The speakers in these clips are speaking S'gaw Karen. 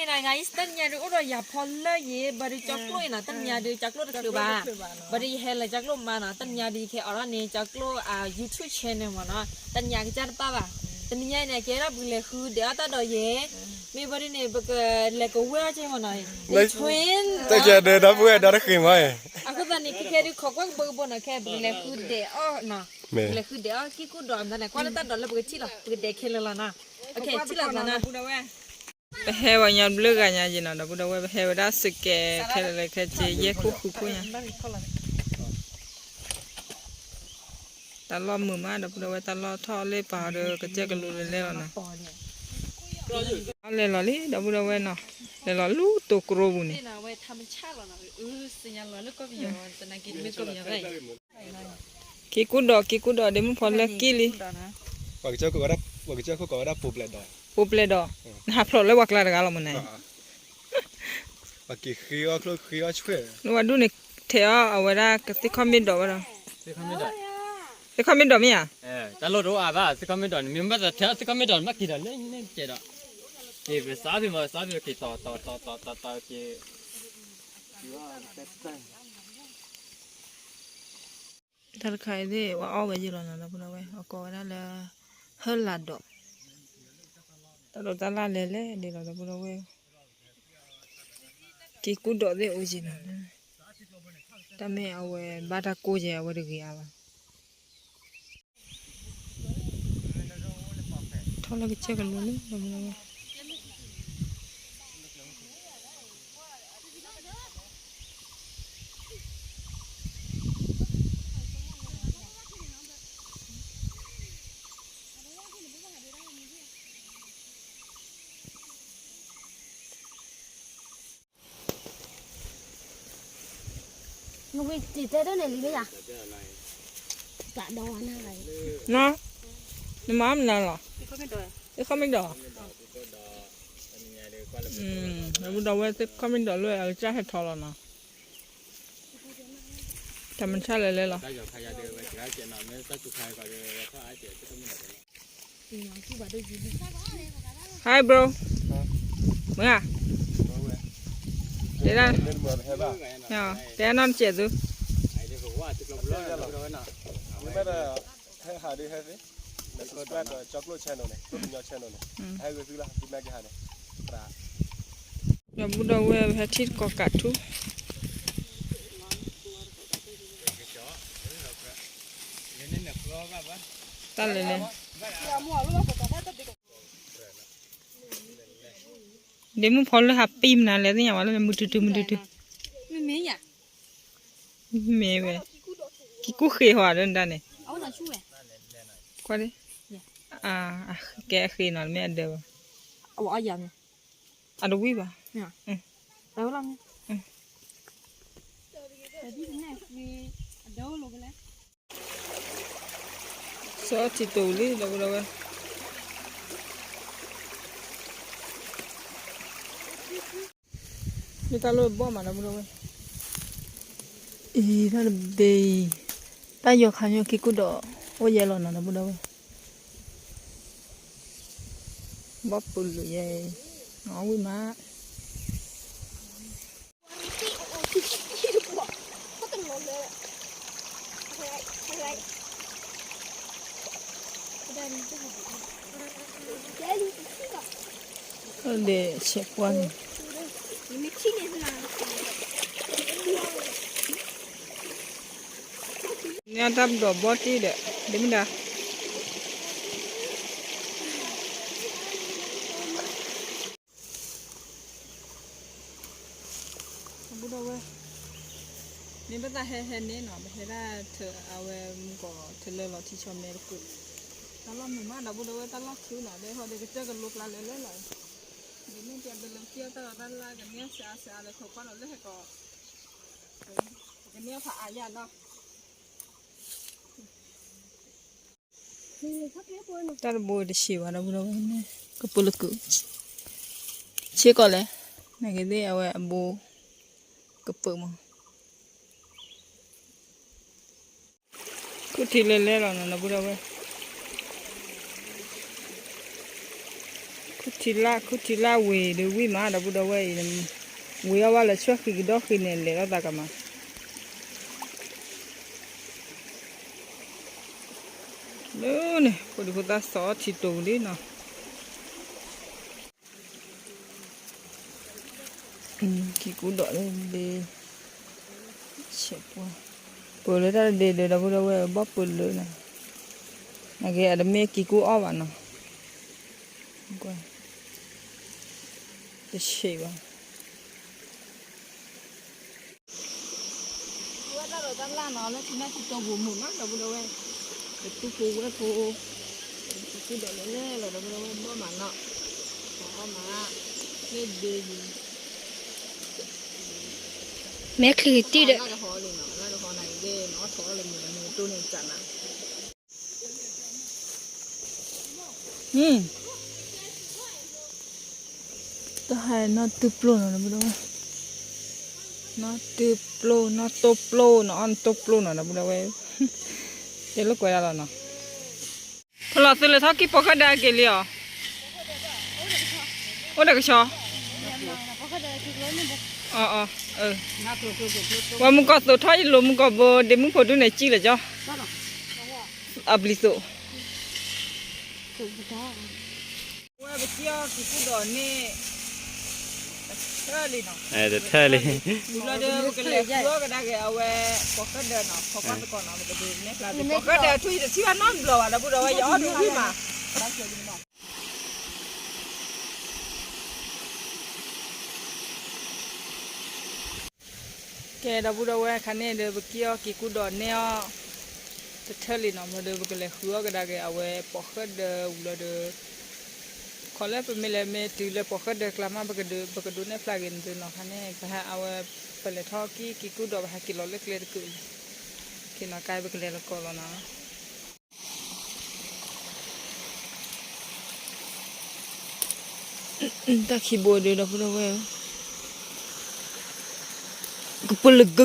ဂၤဂၤအံၤ တနံၤညါဒုးအိၣ်ဒီးယၤဖီလၢယ့ၣ် ဘၣ်ဒုးကၠီကျိၣ်အံၤနီၤ တနံၤညါဒုးကၠီကျိၣ်တချုးဘၣ်, ဘၣ်ဒုးယဟဲလၢကၠီကျိၣ်မါနီၤ တနံၤညါဒုးယကဟဲအိးထီၣ်န့ၣ် ကၠီကျိၣ်အ YouTube channel မ့ၢ်နီၤ တနံၤညါကစၢ်တပၣ်ဘၣ်, တနံၤညါအံၤန့ၣ် ကဲဒၣ်ပကလဲၤဃုဒဲးအီၣ်တၢ်ဒိးယဲၣ်, မ့ၢ်ဘၣ်ဒုးန့ၣ် ပကလဲၤကဝဲၢ်အီၣ်က့မ့ၢ်နီၤ, တကဲဒီးဒီပုၢ်ဝဲၢ်ဒီတဃ့ၢ်မး, အဃိသတးန့ၣ် ခဲခဲဒုးခိးကွၢ်ကဘိကဘိနီၤ ခဲပကလဲၤဃုဒဲးအီၣ်နီၤ, ပကလဲၤဃုဒဲးအီၣ်ကံၢ်ကူၣ်ဒိးမးန့ၣ် ကွၢ်လၢတၢ်ဒိးလၢပကထံၣ်လီၤ ပကဒဲးခဲလၢာ်လီၤနီၤ, ထံၣ်လီၤသးနီၤ ပဟဲဝဲညီဘျုးဂၤညါယံၤနီၤ ဒီပုၢ်ဒီဝဲၢ် ပဟဲဝဲဒၣ်စကဲးခဲလၢာ်ခဲဆ့ ယဲၢ်ခိၣ်ဃုခိၣ်ညါ, တၢ်လီၢ်မုာ်မး ဒီပုၢ်ဒီဝဲၢ် တၢ်လီၢ်ထီၣ်လၢပၤဒီး ကစၢၢ်ကလိလဲၤလဲၤလီၤနီၤ, လဲၤလီၤလံ ဒီပုၢ်ဒီဝဲၢ်နီၤ, လဲၤလီၤလူၤတိၤကရိပူၤန့ၣ် က့ၤကူၣ်ဒီး က့ၤကူၣ်ဒီး ဒ့မုၣ်ဖီလၢကံၢ်လံ, ပှၤကစၢၢ်ခိၣ်ကိးဝဲဒၣ် ပှၤကစၢၢ်ခိၣ်ကိးဝဲဒၣ်ပူၤပျဲၢ်ဒီး, ပူၤပျဲၢ်ဒီး, နဟးဖျိးလၢပှၤကျါတဂၤလီၤမ့ၢ်န့ၣ်, ပှၤက့ၤဃ့အီၣ်ချိၣ်ဃ့အီၣ်ဆွဲၣ်, နဝၤဒူၣ်န့ၣ် ထဲးအီၣ်အဝဲဒၣ်ကသ့ၣ်ခီၣ်မ့ၢ်ဒိးဝဲဒီး, သ့ၣ်ခီၣ်မ့ၢ်ဒိးမ့ၢ်ဧါ, တၢ်လီၢ်တအိၣ်အါဘၣ် သ့ၣ်ခီၣ်မ့ၢ်ဒိးန့ၣ် မ့ၢ်ဘၣ်သးထဲးအီၣ်သ့ၣ်ခီၣ်မ့ၢ်ဒိးန့ၣ် မ့ၢ်က့ၤဒီးလၢန့ၣ်ကဲးဒီး, က့ၤပသးဖံးမၤသးဖံးက့ၤတီၤတီၤတီၤတီၤတီၤက့ၤ တၢ်တခါအံၤသ့ၣ် ပှၤအီၣ်ဝဲယဲၢ်လီၤနီၤ ဒီပုၢ်ဒီဝဲၢ် အကိးဝဲဒၣ်လၢ ဟၢလးဒီး, တၢ်ဒိးတၢ်လၢ်လဲၤလဲၤဒ်လီၤ ဒီပုၢ်ဒီဝဲၢ်, က့ၤကူၣ်ဒီးသ့ၣ်အိၣ်ယံၤနီၤ, တၢ်မ့ၢ်အဝဲဘၣ်တၢ်ကိၢ်ယဲၢ် အဝဲတဂ့ၤအါဘၣ် ထီၣ်လၢကစၢၢ်ကလိလံ ဒီပုၢ်ဒီဝဲၢ် နီၤ, နမၤမနုၤလီၤ, သ့ၣ်ခီၣ်မ့ၢ်ဒိး, ဒီပုၢ်ဒီဝဲၢ် သ့ၣ်ခီၣ်မ့ၢ်ဒိးလၢအကစၢ်ဟဲထီၣ်လီၤနီၤ, တၢ်မုၢ်ဆါလဲၤလဲၤလီၤ Hi bro, မုၢ်ဂၤ, တဲဒၣ်, တဲဒၣ်နီၢ်တစဲးသု, ဟဲဟးဒ်ဟဲသ့, subscribe ဒီးကၠီကျိၣ် channel န့ၣ်, ကျိၣ်ကညီ channel န့ၣ်, ဟဲဂ့ၤသုလၢသုမ့ၢ်ကဟးန့ၣ်, ဒီပုၢ်ဒီဝဲၢ် ပဟဲထံၣ်တကိးကးထူ တၢ်လဲၤလဲၤ, ဒ့မုၣ်ဖီလၢဟးပံမနုၤလဲၣ် သ့ၣ်ညါဝဲလၢမုၢ်တုၤတုၤ မုၢ်တုၤတုၤ, မ့ၢ်ဝဲ, က့ၤကူၣ်ဃ့ဟီဒၣ်န့ၣ်, ကွၢ်ဒ်, ကဲအဃ့နီၤ မ့ၢ်အဒၢးဘၣ်, အတဝံၣ်ဘၣ်, စီထံတိၤလံ ဒီပုၢ်ဒီဝဲၢ်, မ့ၢ်တၢ်လိၣ်ဘီၣ်မး ဒီပုၢ်ဒီဝဲၢ်, အံၤ တၢ်တဘ့ၣ်အံၤ, တၢ်ယီၤခါညီက့ၤကူၣ်ဒီး အိၣ်ယဲလီၤနီၤ ဒီပုၢ်ဒီဝဲၢ်, ဘီၣ်ပူၤလူၤယဲအံၤ, အီၣ်ဝံၣ်မး ဒီးဆဲးပှၢ်န့ၣ်, န့ၣ်တၢ်ပဒိးဘီၣ်တံၢ်ဒီး ဒ်မ့ၢ်ဒၣ် ဒီပုၢ်ဒီဝဲၢ်, မ့ၢ်ဘၣ်သးဟဲဟဲန့ၣ်နီၤ ပဟဲဒၣ်ထၢအဝဲမူကီးထၢလၢလီၤထံဆီမဲတကိး, တၢ်လီၢ်မုာ်မး ဒီပုၢ်ဒီဝဲၢ် တၢ်လီၢ်ခုနီၤ ဒ်ဟီဒီးကစၢၢ်ကလိကျါလဲၤလဲၤလီၤ, ဒ်မ့ၢ်ပှၤတလၢကံၣ်အတၢ်ဒီးတၢ်လၢကန့ၢ်စှၤစှၤလၢခိးကွၢ်ဒီးလၢဟဲကီး, ကန့ၢ်ဖးအါယၤနီၤ တၢ်တဘိတဆံးဘၣ် ဒီပုၢ်ဒီဝဲၢ်န့ၣ် ကပၢလၢကုး, ဆ့ကီးလဲၣ်, နကသ့ၣ်အဝဲအဘိ ကပၢမး, ခူၣ်ထံလဲၤလဲၤလီၤနီၤ ဒီပုၢ်ဒီဝဲၢ်, ခူၣ် ထံလၢ် ခူၣ်ထံလၢ်ဝ့ၢ်ဒီးဝံၣ်မး ဒီပုၢ်ဒီဝဲၢ်အံၤ, ဝ့ၢ်အီၣ်ဝဲလၢဆှၢဃံကဒီၣ်ဃံန့ၣ် လဲၤထီၣ်သးကမး လၢန့ၣ် ဖိဒံဖိသၣ်စီၤထံတိၤလံနီၤ. ကံကူဒိးလၢဒ့, ဆဲးပှၢ်, ပၢၤလၢတၢ်တဒ့ဒီး ဒီပုၢ်ဒီဝဲၢ် ဘီၣ်ပၢၤလၢနီၤ, နကဲအတမ့ၢ်ကံကူအီၣ်ဘၣ်နီၤ, တဆံးဘၣ်. ဝဲဒၣ်ဒီးတၢ်လၢ်နီၤ လၢထံနၢ်ထံတိၤပူၤမုာ်မး ဒီပုၢ်ဒီဝဲၢ်, ပသူဖိဝဲၢ်ဖိ, ပသူဒီးလဲၤလဲၣ်လီၤ ဒီပုၢ်ဒီဝဲၢ် ဘီၣ်မးနီၤ, ပအီၣ်မး, မ့ၢ်ဒ့ယံၤ, မဲချံကတံၢ်ဒီး လၢတဟီလံနီၤ လၢတဟီနၤအံၤဒ့ နအီၣ်ထီၣ်အီၣ်လၢမုာ်မုာ်တိၢ်န့ၣ်စးနၤ တၢ်ဟဲနီၢ်တုပျိၢ်နီၤ ဒီပုၢ်ဒီဝဲၢ်, နီၢ်တုပျိၢ် နီၢ်တိပျိၢ်နီၤ အီၣ်နတိပျိၢ်နီၤ ဒီပုၢ်ဒီဝဲၢ်, တဲလိာ်ကွဲဒၣ်လီၤနီၤ. ဖဲလီၤသုလဲၤထီၣ်ကံၢ်ပိာ်ဃဲၣ်ဒၢက့ၤလံအီၤ, အိၣ်ဒီးကဆီ, ပှၤမုၢ်ကီၢ်သိးထီၣ်ယလိၤမုၢ်ကီၢ်ဘိ ဒ့မုၣ်ဖိဒူၣ်န့ၣ်စံၣ်လၢၤကၠီ, အဘျံးသိး ဝဲပကံၢ်အီၣ်ကံၢ်ကူဒီးန့ၣ် တထၢၣ်လံနီၤ, တထၢၣ်လံ, လီၤဒီးပကလဲၤဃုအီၣ်ကဒါက့ၤအဝဲ ပိာ်ဃဲၣ်ဒၢနီၤ ဖီကွၢ်သကိးနီၤ ပကဒုးနဲၣ်ဖျါ ပိာ်ဃဲၣ်ဒၢထူၣ်အံၤတထံၣ်ဘၣ်နီတဘျီဘၣ် ဒီပုၢ်ဒီဝဲၢ် ယအီၣ်ဒုးဝံၣ်မး ကဲ ဒီပုၢ်ဒီဝဲၢ် ခါန့ၣ်ဒီး ပကံၢ်အီၣ်ကံၢ်ကူဒီးန့ၢ်အီၣ် တထၢၣ်လံနီၤ ဘျီဒီး ပကလဲၤဃုအီၣ်ကဒါက့ၤ အဝဲပိာ်ဃဲၣ်ဒၢဝံၤလီၤဒီး ခီလၢပမ့ၢ်လဲၤမ့ၢ်တုၤလၢပိာ်ဃဲၣ်ဒၢကျါမး ပကဒုးနဲၣ်ဖျါက့ၤနသုနီၤ ခါန့ၣ် ပဟဲအဝဲ ပလဲၤထီၣ်ကံၢ်ကံၢ်ကူဒီး ပဟဲက့ၤလီၤလၢကျဲတကုာ်လံ က့ၤနီၤ ကါပကလဲၤလီၤကီးလီၤနီၤ တၢ်ခံဘိဒီး ဒီပုၢ်ဒီဝဲၢ်ဧၢ, ကပလဂဂၢၢ်,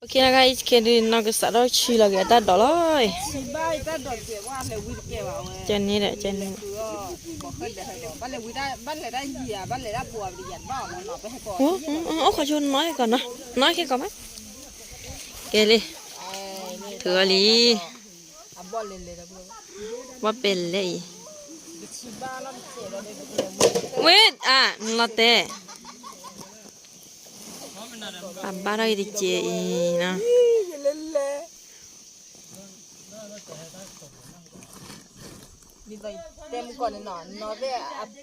OK နကဲ အံၤကဲဒုး နီၢ်ကစးထီၣ်ဆံလီၤက့ၤအတၢ်ဒိးလီၤ, ကဲန့ၣ်ဒီး ကဲန့ၣ် အိၣ်ခိးဆိနီၢ်ကီးနီၤ နီၢ်ကဲကီးမး, ကဲလံ, ထုးအီၤလံ, ဘီၣ်ပဲလဲၣ်အံၤ, ဝ့ၢ် အါ နလီၤတဲာ် အဘၣ်ထီၣ်က့ၤတကဲးအံၤနီၤ, တဲမုၢ်ကီၢ်န့ၣ်နီၤ နီၢ်သ့ၣ်အတံၢ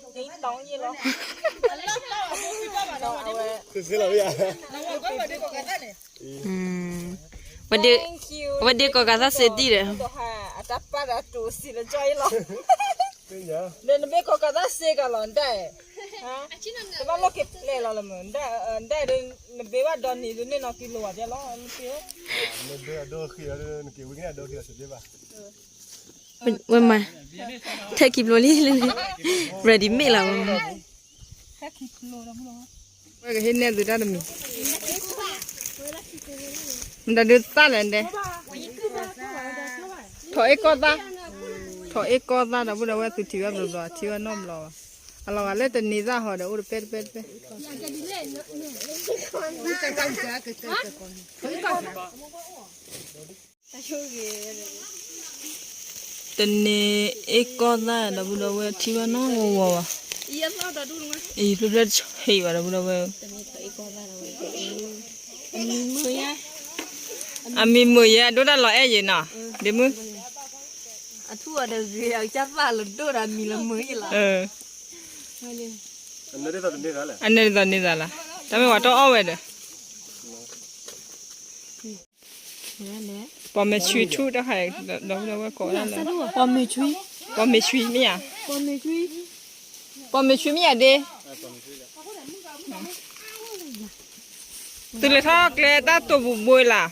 ်တီယ့ၢ်လီၤ, ဝဲဒၣ်ကိးကးသၣ်စ့ဒံၣ်ဒီး အတၢ်ပာ်ဒီးတိၤစံးလၢကၠီအံၤလီၤ, ဒီးနမ့ၢ်ကိးကးသၣ်စ့ကၤလီၤ နဒၣ်, တဘၣ်လိၣ်က့ၤပျဲလီၤလၢမုၢ်, နဒၣ်ဒီး နဘ့ဘၣ်ဒီနံၤဒုးန့ၢ်နီၤကံလိၤဘၣ်ဒဲလီၤ, ဝဲမၤ ထဲခံဖျိလံလံ, ready made လီၤ, ဝဲကဟ့ၣ်နဲၣ်သုတၢ်တမံၤ, မတၤဒုးသၣ်လဲၣ်ဒဲး, ထိးအ့ၣ်ကီၢ်သၣ်, ထိးအ့ၣ်ကီၢ်သၣ် ဒီပုၢ်ဒီဝဲၢ် သုထံၣ်ဘၣ်ဘျီဘျီ ထံၣ်ဘၣ်နီတဘျီဘၣ်, အလီၤဂာ်လၢတန့ၤသၣ်ဟီဒီး အိၣ်တပဲတပဲတပဲ, တန့ၤအ့ၣ်ကီၢ်သၣ် ဒီပုၢ်ဒီဝဲၢ် ထံၣ်ဘၣ်နီတဝီဘၣ်, အံၤဖျၢၣ်ဖျၢၣ်တဆံးဘၣ် ဒီပုၢ်ဒီဝဲၢ်, အမံၤမုာ်ယဲ အဒိၣ်တၢ်လီၤအဲၣ်ယဲနီၤ, ဒ့မုၣ်, အထူၣ်အတဂ့ၤ အကစၢ်သၣ်လၢဒိၣ်ဒီးမံၤလၢမုာ်ယဲလီၤ, အန့ၣ်ဒ်သိးန့ၢ်သးလၢ တၢ်မ့ၢ်ဝဲတီၢ်အီၣ်ဝဲဒီး ပိာ်မ့ၢ်ဆွံထူၣ်တၢ်ခါအံၤ ဒီပုၢ်ဒီဝဲၢ်ကိးဒၣ်လၢ ပိာ်မ့ၢ်ဆွံ, ပိာ်မ့ၢ်ဆွံမ့ၢ်ဧါ, ပိာ်မ့ၢ်ဆွံမ့ၢ်ဧါဒ့, သုလဲၤထီၣ်ကျဲတၢ်တိာ်ပူၤဘိလၢ်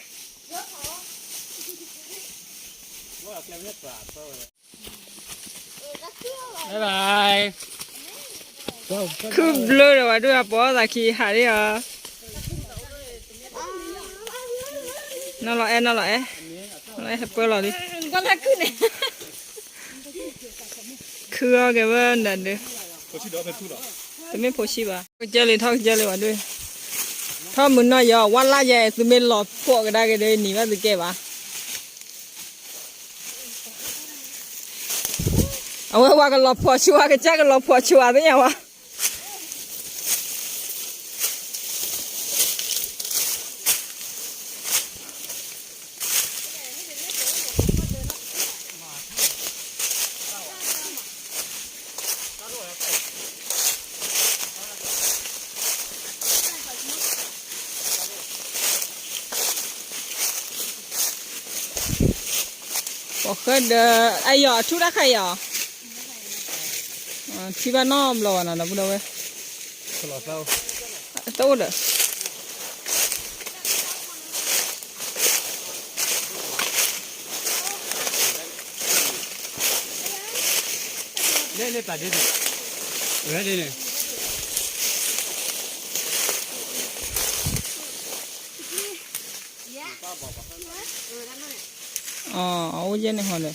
ခုဘျၢဒီးဝဲဒိၣ်အပီသးခံဟးဒ်အီၤ, နီၢ်လီၤအဲၣ် နီၢ်လီၤအဲၣ်, နီၢ်လီၤအဲၣ်ဟဲပၢလီၤလံ, ခုအီၤက့ၤဝဲနဒၢး, တမ့ၢ်ဖိဆံးဘၣ်, ကစၢၢ်လံ ထီၣ်ကစၢၢ်လံဝဲဒၣ်, ထီၣ်မုၢ်နီၢ်ယီၤ ဝါလၢ်ယဲ သုမ့ၢ်လီၤဖှီၣ်ကဒါက့ၤဒီး နံၤဘၣ်သုကဲဘၣ်. အဝဲဝၤကလီၤဖှီၣ်ဆူၣ်ဝဲ ကစၢ်ကလီၤဖှီၣ်ဆူၣ်ဝဲသ့ၣ်ညါဝဲ. ပိာ်ဃဲဒၢး အယီၤ အထူၣ်တၢ်ခါအံၤအီၤ, ထံၣ်ဘၣ်နီတဘျီဘၣ်နီၤ ဒီပုၢ်ဒီဝဲၢ်, တအိၣ်ဒီး အအိၣ်ယဲၢ်န့ၣ်ဟီဒီး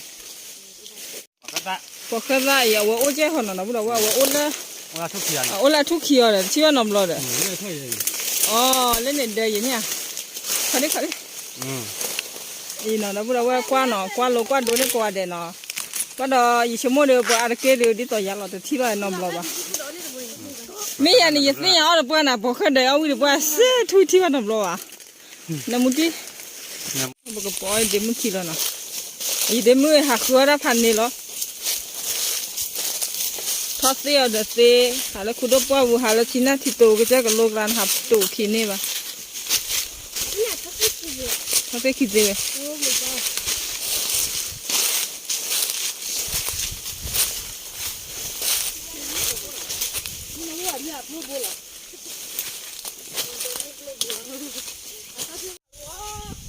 ပိာ်ဃဲသၣ်အံၤ အဝဲအိၣ်ကဲဟီနီၤ ဒီပုၢ်ဒီဝဲၢ် အဝဲအိၣ်လၢ အအိၣ်လၢအထူၣ်ခံအီၤဒီး တထံၣ်ဘၣ်နီတဘျီဒီး, အီၤ လၢန့ၣ်ဒၢးယံၤန့ၣ်ဧါ, ခီဒ့ခီဒ့, အံၤနီၤ ဒီပုၢ်ဒီဝဲၢ် ကွၢ်နီၤ ကွၢ်လိကွၢ်ဒိန့ၢ်ကိးဂၤဒဲးနီၤ, ဘၣ်ဒီးယဆိကမိၣ်ဒီး ပှၤအါတက့ၢ်ဒီး ဒ်သိးယၤလီၤတထံၣ်ဘၣ်နီတဘျီဘၣ်, မ့ၢ်ယၤန့ၣ် ယသ့ၣ်ညါအီၤဒီးပှၢ်နၤ ပိာ်ဃဲဒၢးအီၣ်ဝံၤဒီးပှၢ်စ့ၢ်ထူၣ်ထံၣ်ဘၣ်နီတဘျီဘၣ်. နမူတံၢ်, ပကပိာ်အီၤဒ့မုၢ်ခံလီၤနီၤ, ယဒ့မုၢ်ဟးဃုအီၣ်တၢ်ဖးန့ၣ်လီၤ, ထီၣ်သ့အီၤဒီးသ့, ဟးလၢခူဒိၣ်ပှၢ်ပူၤ ဟးလၢထံနၢ်ထံတိၤ ကစၢ်ကလိကျါ နဟးတိၤခံန့ၢ်ဘၣ်, ထီၣ်သ့ခံသ့ဝဲ.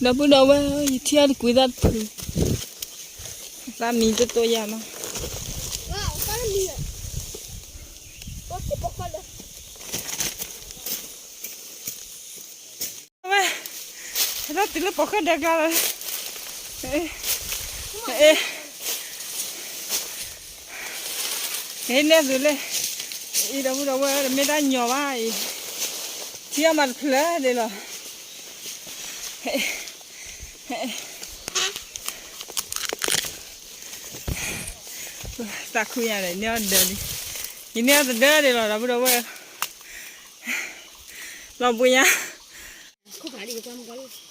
ဒီပုၢ်ဒီဝဲၢ် ယထံၣ်အီၤတကွံသၣ်တဖု, သၣ်မံတိၢ်တိၢ်ယါနီၤ, ဝဲ, ဟဲထီၣ်တုၤလၢပိာ်ဃဲဒၢးကျါလီၤ, အ့ ဟ့ၣ်နဲၣ်သုလၢ, အံၤဒီပုၢ်ဒီဝဲၢ် တမ့ၢ်တၢ်ညီဘၣ်အံၤ, ထံၣ်အီၤမးတဖျၢၣ်ဒံးလီၤ, သးခုညါဒီး န့ၢ်အီၤဒၢးလံ, ယန့ၢ်အီၤတဒၢဒံးလီၤ ဒီပုၢ်ဒီဝဲၢ်, လီၤဘှံးညါ လၢ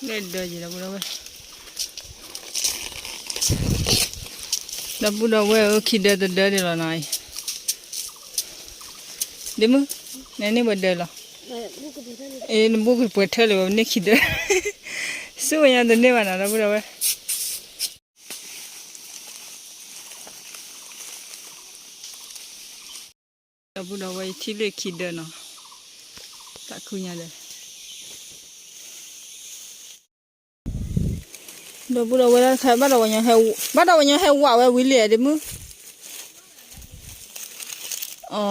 ဒၢးယံၤ ဒီပုၢ်ဒီဝဲၢ်, ဒီပုၢ်ဒီဝဲၢ်ဧၢ ခံဒၢတဒၢဒံးလီၤနီၤ, ဒ့မုၢ်, နန့ၢ်ပှဲၤဒၢလီၤ, အ့ နဘူၣ်ကပှဲၤထၢလံ ပန့ၢ်ခံဒၢ, ဆူမဲာ်ညါတန့ၢ်ဘၣ်နီၤ ဒီပုၢ်ဒီဝဲၢ် ဒီပုၢ်ဒီဝဲၢ် ယထံၣ်လၢခံဒၢနီၤ, သးခုညါဒီး ဒီပုၢ်ဒီဝဲၢ် တၢ်တခါ ဘၣ်ဒီးဝဲညီဟဲ, ဘၣ်ဒီးဝဲညီဟဲဝးဝဲဝံၤလံ ဒ့မုၢ်, အီ,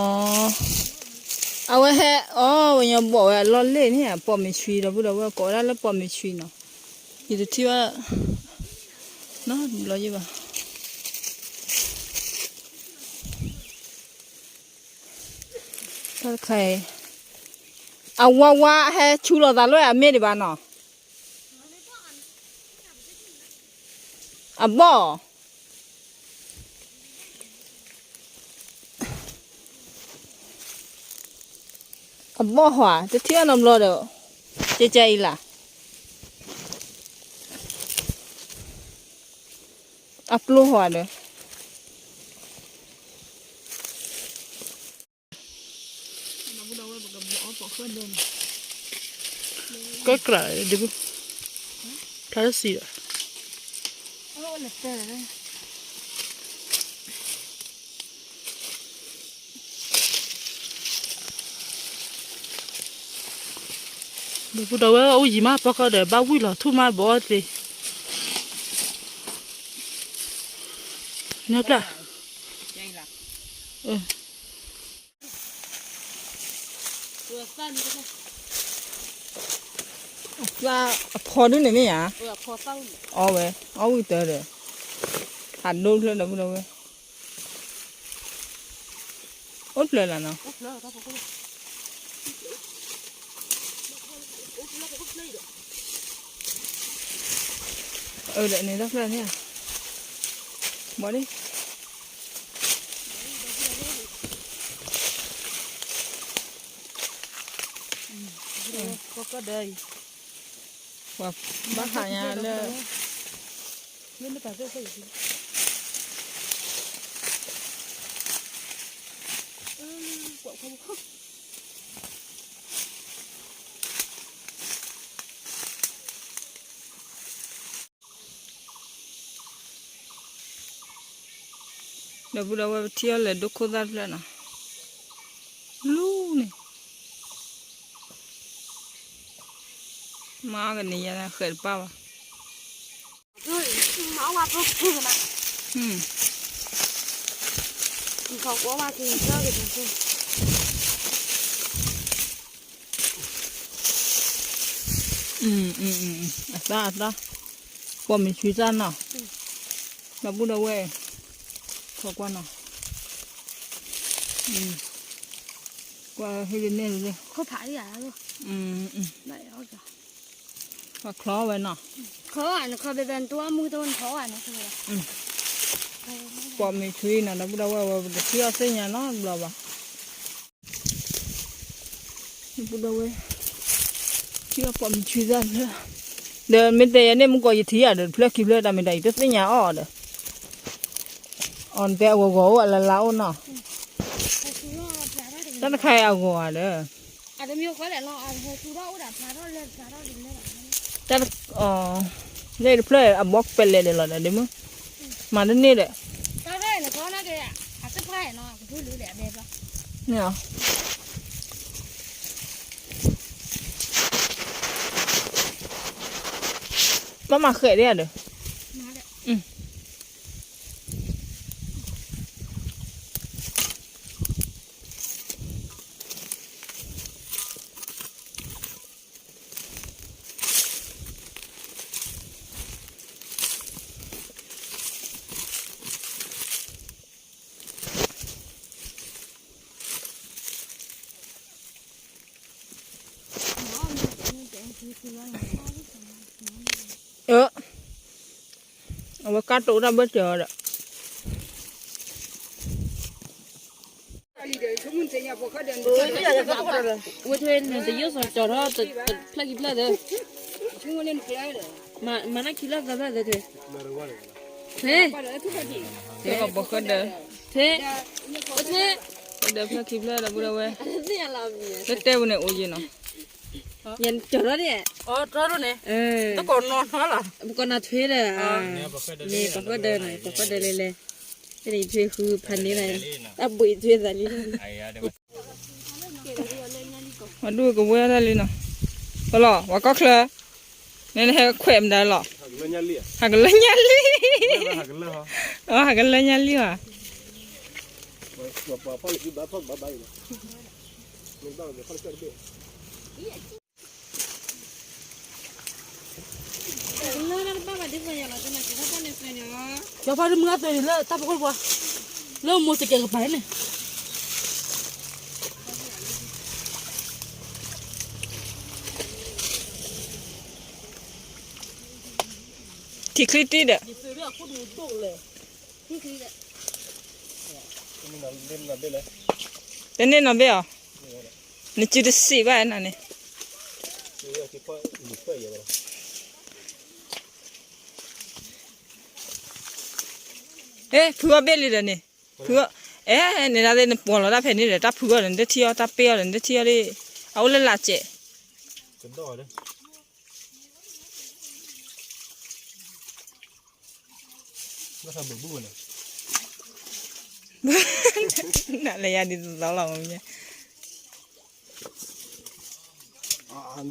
အဝဲဟဲအီ ဝဲညီဘိးဝဲအလီၢ်လ့ၣ်န့ၣ် ပိာ်မ့ၢ်ဆွံ ဒီပုၢ်ဒီဝဲၢ် ကိးဝဲဒၣ်လၢပိာ်မ့ၢ်ဆွံနီၤ, ယတထံၣ်ဘၣ် နီတဘျီယံၤဘၣ်. တၢ်တခါအံၤ အဝါဝါဟဲဆူလိာ်သးလၢအမ့ၢ်ဒံးဘၣ်နီၤ, အဘီၣ် အဘီၣ်ဟီဧါ တထံၣ်အနီတဘျီဒီး ကဲကဲအံၤလၢ အပျိၢ်ဟီဧါဒီး ကဲကြၢးဒ်ဘူး ဖျါတစံးဒီး ဒီပုၢ်ဒီဝဲၢ်အိၣ်ယံၤမး ပီၢ်ခီဒီး ဘၣ်ဝံၣ်လီၤထူၣ်မး ဘီအီၣ်သ့ ညီပျၢ် အၢ အသၣ်အဖီဒုန့ၣ်မ့ၢ်ဧါ, အီဝဲ, အီဝံၣ်တၢ်ဒီး, ဟးဒိဖျၢၣ်ဒီပုၢ်ဒီဝဲၢ်, အိၣ်ဖျၢၣ်လီၤနီၤ, အၢ ဒီးန့ၣ်တၢ်ဖျၢၣ်န့ၣ်, ဘီဒ် ကီၢ်ကီၢ်ဒၢအံၤ, ပှၤဘၣ်ဟးညါလၢ မ့ၢ်တပာ်ကဲဃီအံၤ, ကွၢ်ခီ ဒီပုၢ်ဒီဝဲၢ် ပထံၣ်အီၤလဲၤဒိခိၣ်သၣ်တဖျၢၣ်နီၤ, လူန့ၣ်, မၤအီၣ်ကန့ၣ်ယဲဃဲးတပၣ်ဘၣ်, အသၣ်အသၣ်, ပိာ်မုၣ်ဆွံသၣ်နီၤ, ဒီပုၢ်ဒီဝဲၢ်, ခီကွၢ်နီၤ, ကွၢ်ဟ့ၣ်ဒ်န့ၣ်, ပှၤချီဝဲနီၤ, ပိာ်မုၣ်ဆွံနီၤ ဒီပုၢ်ဒီဝဲၢ်ဝဲ ပတထံၣ်အီၣ်သ့ၣ်ညါနီတဘျီဘၣ်. ဒီပုၢ်ဒီဝဲၢ်, ထံၣ်အီၣ်ပိာ်မုၣ်ဆွံသၣ်တဖျၢၣ်, ဒီးမ့ၢ်တဲယဲန့ၣ် မုၢ်ကီးယထံၣ်ဧါဒီး တဖျၢၣ်ခံဖျၢၣ် တၢ်မ့ၢ်တၢ်အံၤတသ့ၣ်ညါအီၣ်ဒီး, အီၤနတဲအဂီၤဂီၤအိၣ်အလါလါအိၣ်နီၤ, တၢ်တခါအံၤအဂီၤဧါဒီး တၢ်တခါအံၤအဘီပလဲၤဒီးလီၤဒီး ဒ့မုၣ်, မၤတန့ၢ်ဒီး, မ့ၢ်မၤဃဲးဒ်ဧါဒီး, အဝဲကါတိၤ တၢ်ဘၢၣ်စၢၤအီၤဒီး ဝဲထွဲန့ၣ် တယိၣ်စီၤကၠီၤထီၣ် တဖျၢၣ်ခံဖျၢၣ်သၢ, မၤနၢ်ခံဖျၢၣ်သၢဖျၢၣ်သၢထွဲ, ထွဲ, ထွဲ, ထွဲ, ဝဲဒၢးဖျၢၣ်ခံဖျၢၣ်ဒီပုၢ်ဒီဝဲၢ်, လၢတဲပူၤန့ၣ်အိၣ်ယံၤနီၤ, ယကၠီၤထီၣ်န့ၣ်, ပကိးနီၤထွဲဒီး, မ့ၢ်ပှၤဃိဒၢးန့ၣ် ပှၤဃိဒၢးလဲၤလဲၤ, ဖဲန့ၣ်ထွဲဃုဖးန့ၢ်လၢ, တၢ်ဘှံးထွဲသးလံ မၤဒူၣ်ကဝဲဒၣ်လံနီၤ, ပလီၤ ပှၤကီၢ်ချၢ, နဟဲခွဲးမတၤလီၤ, ဟးကလၢညါလံ, ဟးကလၢညါလံဧါ, ကၠီဖါဒ်မုၢ်အသွဲၣ်န့ၣ်လၢတၢ်ဖီခိၣ်ပှၤ, လၢမိၢ်တကဲကပၤန့ၣ် ထံချံတံၢ်ဒီး, တန့ၢ်နီၤဘ့ၣ်အီၤ, နစုတစံးဘၣ်နၤန့ၣ်, အဲ ဖုအီၣ်ဘ့ၣ်လံဒီးန့ၣ်, ဖုအီၣ်, အဲ န့ၣ်ဒၣ်သ့ၣ်နပှီၤလီၤတၢ်ဖဲန့ၣ်ဒီး တၢ်ဖုအီၣ်ဒီး နတထံၣ်အီၣ် တၢ်ပ့ၢ်အီၣ်ဒီး နတထံၣ်အီၣ်ဒၣ်, အအိၣ်လၢလၢ်စဲး နလၢယၤဒ်သိးလီၤမ့ၢ်,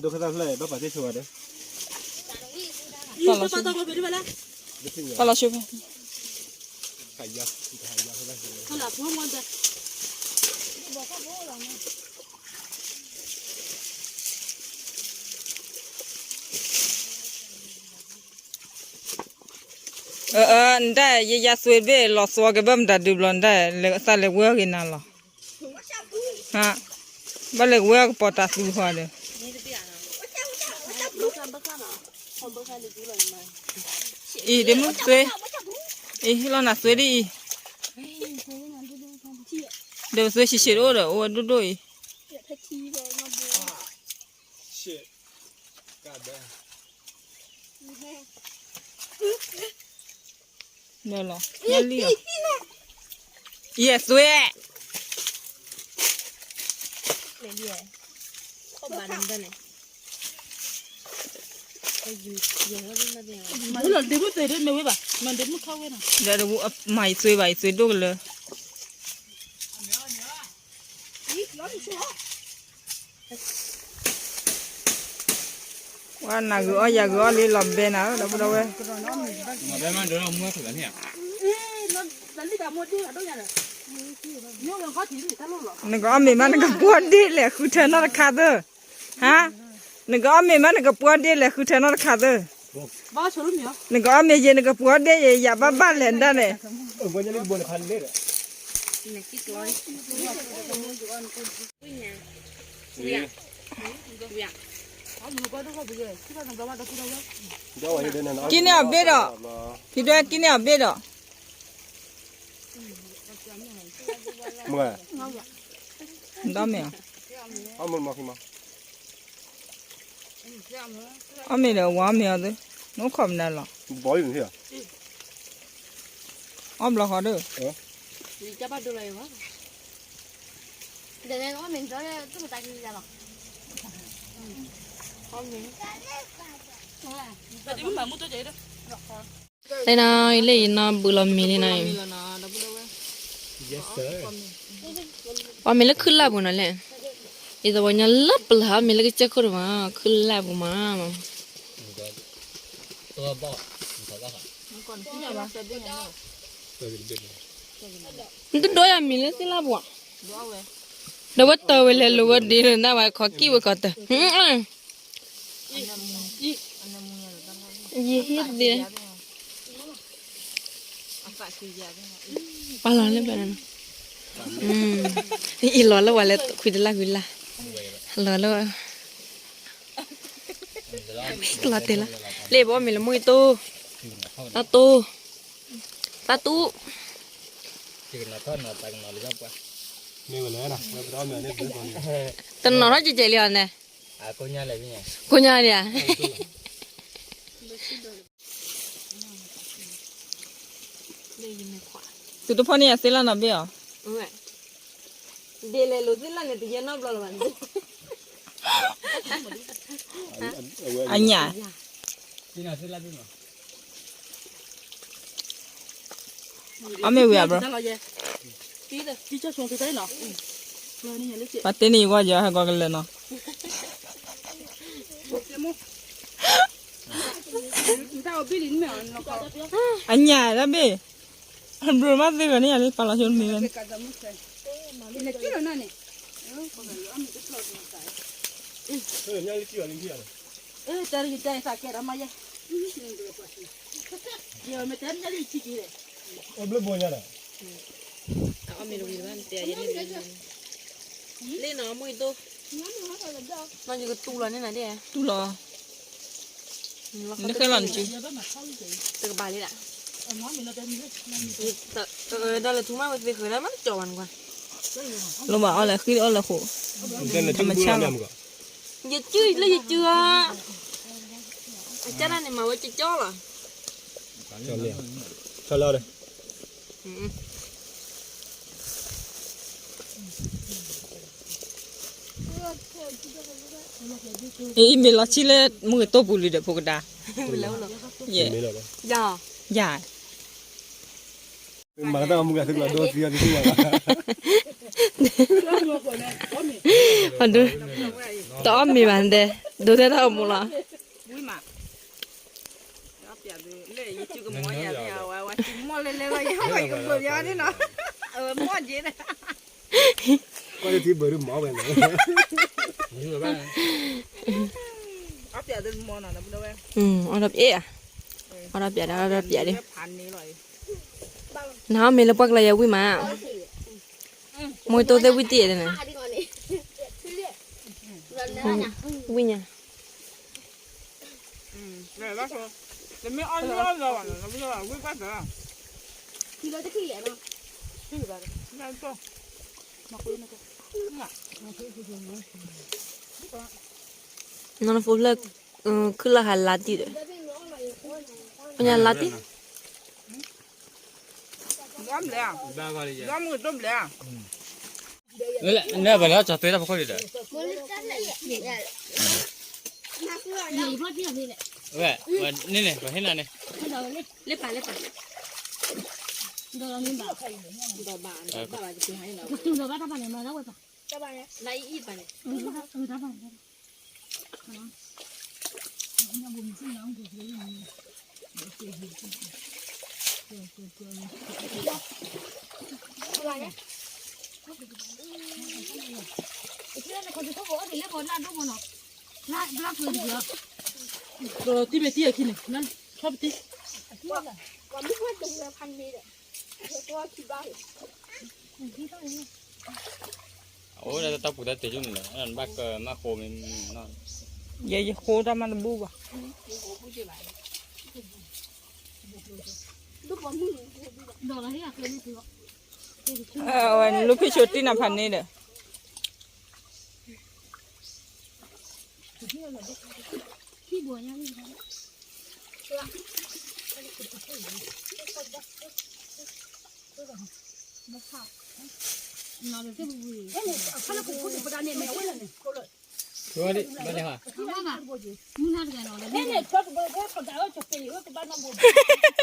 ဒိၣ်ခါတၢ်ဖျၢၣ် ဘၣ်ပာ်တ့ၢ်ဆိဝဲဒီး, ပာ်လီၤဆိဖဲ, ဟယၤ, ဟယၤဖဲ, ဖဲလၢဖိမီဒီး ဘီခိၣ်ဖိလီၤမး, အၢ အၢ နတၢ် ယယါသွ့တဘ့ၣ် လီၤသွက့ၤဘၣ်မတၤဒုးဘျီ နတၢ် သးလဲၤဝဲအဂ့ၤနၤလီၤ. ဟါ, ဘၣ်လဲၤကဝဲအကပီၤတၢ်သူဃီဒီး အံၤ ဒ့မုၣ်သွ့, အံၤ ဟ့ၣ်လီၤနၤသွ့ဒ်အံၤ, ဒီးသွ့ဆံးဆံးတအိၣ်ဒီး အိၣ်ဝဲဒိၣ်ဒိၣ်အံၤ. ဒီးလီၤ လီၤလံလီၤ, ယဲသွ့ မၤယသွ့ဘၣ် ယသွ့ဒိၣ်ကလၢာ်. ဝဲနၤဂုာ်အီၣ်ယၤဂုာ်အီၣ်လံလီၤဘဲနၤ ဒီပုၢ်ဒီဝဲၢ်, နကအီၣ်မ့ၤမး နကပှီၢ်ဒ့လဲၣ် ဃုထၢနီတခါသၢ, ဟါ, နကအီၣ်မ့ၤမး နကပှီၢ်ဒ့လဲၣ် ဃုထၢနီတခါသၢ, နကအီၣ်မ့ၤယဲ နကပှီၢ်ဒ့ယဲ ယၤဘၣ်ဘၣ်လဲၣ်ဒၣ်န့ၣ်. ကံန့ၢ်အီၤဘ့ၣ်ဒီး, ဖံဒွဲကံန့ၢ်အီၤဘ့ၣ်ဒီး, ဒီမ့ၢ်အီၤ, အီၣ်မ့ၤဒီးဝၤအီၣ်မ့ၤအီၤသ့, နအိၣ်ခိးမနုၤလီၤ, အီၣ်ဘျီဃီဒီး တဲနၤ လၢယနီၢ်ဘုလီၤမံၤလံနၤ, ပှၤမ့ၢ်လၢခုၣ်လၢ်ပူၤနီၤလဲၣ်, ယသဝီညါလၢပျၢၤ မ့ၢ်လၢကစၢၢ်ခိၣ်တမး ခုၣ်လၢ်ပူၤမး, နတဒိယၤမံၤလၢသ့ၣ်လၢ်ပူၤ, ဒီးဝဲတၢ်ဝဲလဲၤလိာ်ဝဲဒ်န့ၣ် နဝဲခီကံၣ်ဝဲခီတၢ် ယဟ့ၣ်သ့, ပာ်လီၤလၢပျၢၤန့ၣ်, အံၤလီၤလၢဝဲလဲၤခွံတလၢ်ခွံလၢ်, လီၤလၢဝဲ, ကလီၤတဲာ်လၢ, လၢပအီၣ်မ့ၤလၢမုၢ်အံၤတိၢ်, တၢ်တိၢ်, တၢ်တိၢ်, တနီၤထီၣ်ကဲကဲလံအီၤန့ၣ်, ကိးညါဒံးဧါ. သုတဖီၣ်န့ၢ်ယၤသ့ၣ်လၢ်နီတဘ့ၣ်အီၤ, ဒ်လဲၣ်လိာ်သ့ၣ်လၢ်န့ၣ် တယဲၢ်နီတဘျီလၢၤဘၣ်န့ၣ်, အညၣ် အီၣ်မ့ၤဝံၤဧါဘျီ, ပှၤတဲန့ၣ်ယဂီၢ်ယီၤဟဲကီးကလၢာ်နီၤ, အညၣ်တၢ်ဘ့ၣ်, အဘျီမ့ၢ်သ့ဂီၤန့ၣ်ယၤလၢပာ်လီၤဆိတမံၤဝဲန့ၣ်, လ့ၣ်နီၤမုၢ်အံၤတိၢ်, တူၢ်လီၤ, နဃဲလီၤနစု, တကဘၣ်လံဒၣ်, ဒီးလၢထူမးဝဲသ့ဃၢၤလၢမ့ၢ်တကၠီၤဘၣ်နကွၢ်, လိၣ်ဘၣ်အီၣ်လၢဃံအီၣ်လၢဃိ, ယစုလၢယစုဧါ, အကၢ်ဒၣ်န့ၣ်မၤဝဲကၠီကၠီလီၤ, အံၤမ့ၢ်လီၤဆံလၢမုၢ်ကတိၢ်ပူၤလံဒီးဖိကဒါ, ယၤ, မၤတၢ်မူကသ့ကလီၤဒိသံအီၤသံဘၣ်, တအီၣ်မ့ၤဘၣ်ဒဲး, ဒိးတဲတၢ်အိၣ်မူလီၤ. ဝံၤမး, လၢယစုကမီၤယၤမ့ၢ်အဝဲ ဝဲစုကမီၤလဲၤလဲၤလီၤယၤ ယကပၢၤယၤန့ၣ်နီၤ, အဝဲမီၤက့ၤန့ၣ်, ကွၢ်လၢထံဘၢၣ်ဒုမီၤဝဲန့ၣ်, အီၣ်ပျဲၢ်ဒုမီၤနီၤ, အီၣ်ဒီးပျဲၢ်ဧါ, အီၣ်ဒီးပျးဒၣ် အီၣ်ဒီးပျးဒၣ်, နဟးမ့ၢ်လၢပှၢ်ကျါယဝံၣ်မး, မိၢ်တိၢ်သ့ၣ်ဝံၣ်တံၢ်ဒၣ်န့ၣ်, ဝံၣ်ညါ, နီၢ်နဖိလၢ ခုၣ်လီၤဟးလါတံၢ်ဒီး, ပညါလါတံၢ် နဘၣ်လၢကၠီၤသွဲတၢ်ဖိခိၣ်ဒံးဒီး, ဝဲ, ဝဲန့ၣ်န့ၣ် ပဟ့ၣ်နၤန့ၣ်, လၢပၢ်လၢပၢ်, ဒီးဘၣ်, ဒီးဘၣ်တၢ်ပၢ်န့ၣ် မၤဒၣ်ဝဲပၢ်, လါအံၤအံၤပၢ်န့ၣ်, တၢ်ပၢ်န့ၣ် တံၢ်မ့ၢ်တံၢ်အခံန့ၣ်, ထီၣ်ပတံၢ်, အိၣ်ဒၣ်တၢ်ပူၤတၢ်တ့ၢ်ယိၣ်န့ၣ်လီၤ, ဘၣ်ကမၣ်ဃိမ့ၢ်, ယဲယဃိတၢ်မၤတဘူၣ်ဘၣ်, ဝဲလူၤဖံးဆိတံၢ်နၤဖးန့ၣ်ဒ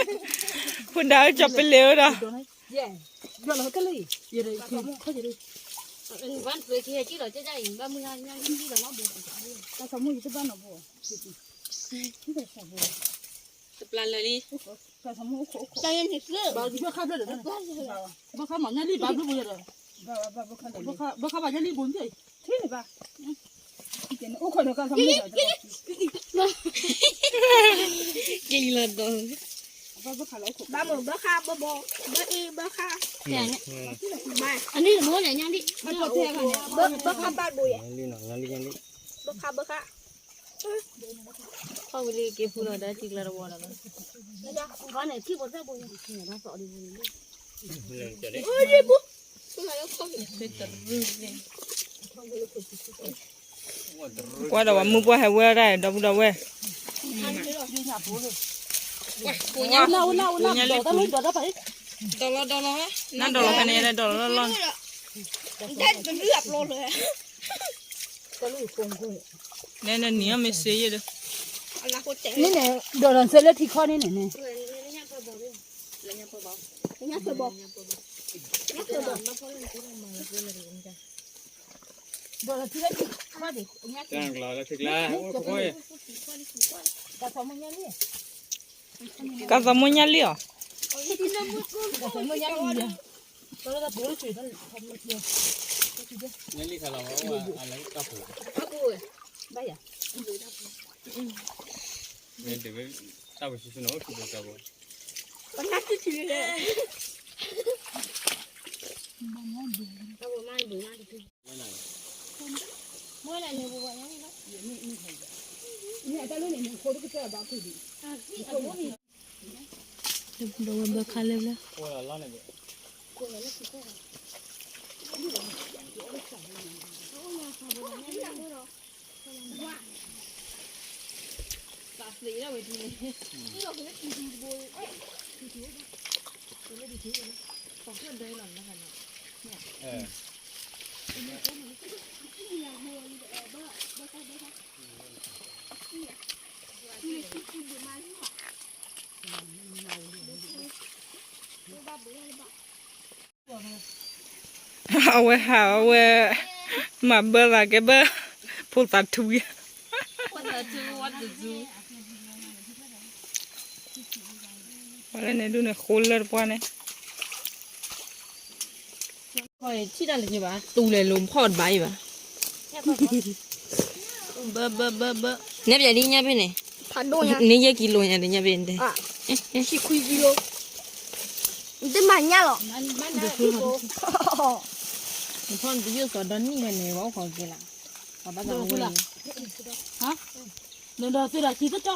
ီး ဖိဒါအကၠီၤပလ့ၤဝဲဒီး, တပျၢ်လၢာ်လံ, ဘၣ်ခါဘၣ်ညါလံဘိ, ကလီၤဒီး, ဘၣ်မိၢ်ဘၣ်ခါဘၣ်ဘီ, ဘၣ်အ့ဘၣ်ခါ, အန့ၣ်တဘိလဲၣ်ညါလံ, ဘၣ်ခါဘၣ်ဘိယဲ, ဘၣ်ခါဘၣ်ခါ ခီၣ်ဝံၤလံက့ၤဖူလီၤဒီးထံကျါတဝီဒီးလီၤ, ခီန့ၣ်ထံဖိသၣ်ဖိန့ၣ်, ကွၢ်ဒီးဝဲမုၢ်ပှၢ်ဟဲဝဲဒၣ်ဒီပုၢ်ဒီဝဲၢ်, နဒီးလီၤဖဲန့ၣ်ဒီးလီၤလီၤ, နဲနနံၤအီၣ်မ့ၢ်စ့ယဲၢ်ဒီး, န့ၣ်န့ၣ် ဒီးလီၤစဲလၢထံခီန့ၣ်န့ၣ်န့ၣ်, ဒီးလီၤထံလၢထံခီန့ၣ်, ကၢ်သးမိၢ်ညါလံအီၤ, ကၢ်သးမိၢ်ညါလံအီၤ, ဘၣ်ယၤ, တၢ်ပှၤဆူၣ်ဆူၣ်နီၤ, ဒီးဝဲဘၢခါလၢလၢ အဝဲဟးအဝဲ မၤဘၢသးကဲဘၢ ဖိသၣ်ထူ, ဝဲလၢန့ၣ်ဒုးန့ၣ် ဃိလၢတပှၢ်န့ၣ် ထံၣ်တၢ်လၢက့ၤဘၣ် တူၢ်လဲၤလိာ်ဖီၣ်တဘၣ်အံၤဘၣ်, ဘၢဘၢဘၢဘၢ, နဲပျဲဒ်ညါဖဲန့ၣ်, န့ၣ်ယဲၢ်ကံလိညါ တညါဘ့ၣ်တဲ, ဆံခွံကံလိ, နတမၤညၣ်လီၤ, နဖီနတယိၣ်စီၤဒီနံၣ် ဝဲန့ၣ် ဝဲအိၣ်ခိးက့ၤလီၤ, ပှၤဘၣ်သးဝဲ, နဒီးသုဒီးခံသတြီ